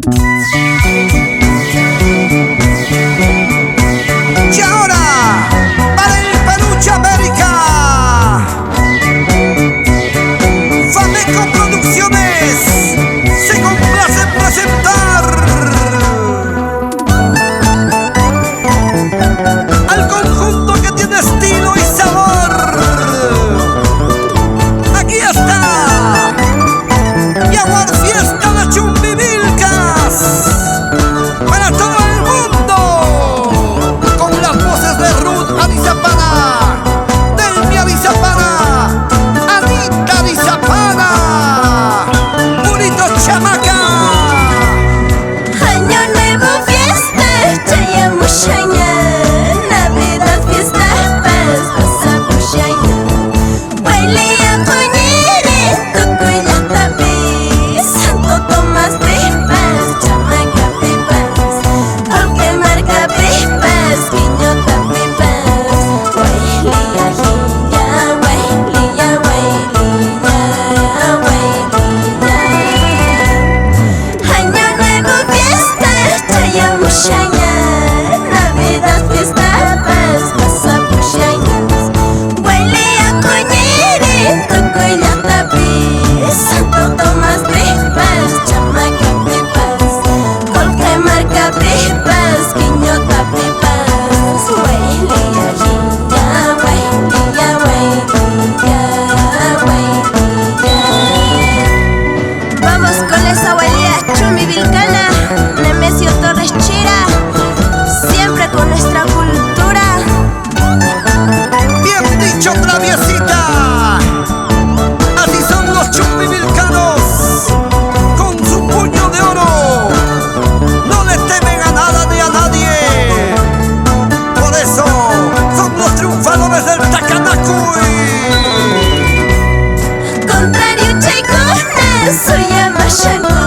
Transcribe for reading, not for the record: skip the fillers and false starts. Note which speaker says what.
Speaker 1: Y ahora, para el Peluche América, Fameco Producciones se complace en presentar al conjunto que tiene estilo y sabor. Aquí está Yaguar Fiesta de Chumbivilcas para todo el mundo, con las voces de Ruth Arizapana, Delmi Arizapana, Anita Arizapana, Purito Chamaca.
Speaker 2: Año Nuevo fiesta, chayamushaña, Navidad fiesta, paz, pasapushaña. Bailea qoñiri, tukuy llaqtapi, Santo Tomás pipas, Chamaca pipas, Colque marca pipas, Quiñota pipas. Waylía jiña, waylía, waylía, waylía. Año Nuevo fiesta, chayamushaña, Navidad fiesta, paz, pasapushaña. Waylía qoñiri, tukuy llaqtapi, Santo Tomás pipas, Chamaca pipas, Colque marca pipas, Quiñota pipas. Waylía jiña, waylía, waylía, waylía. Vamos con esa huelía Chumbivilcana, Nemesio Torres Chira, siempre con nuestra cultura.
Speaker 1: Bien dicho, traviesita. Así son los chumbivilcanos, con su puño de oro. No le temen a nada ni a nadie. Por eso son los triunfadores del Takanakuy.
Speaker 2: Contrario chaykuna suyamashanku.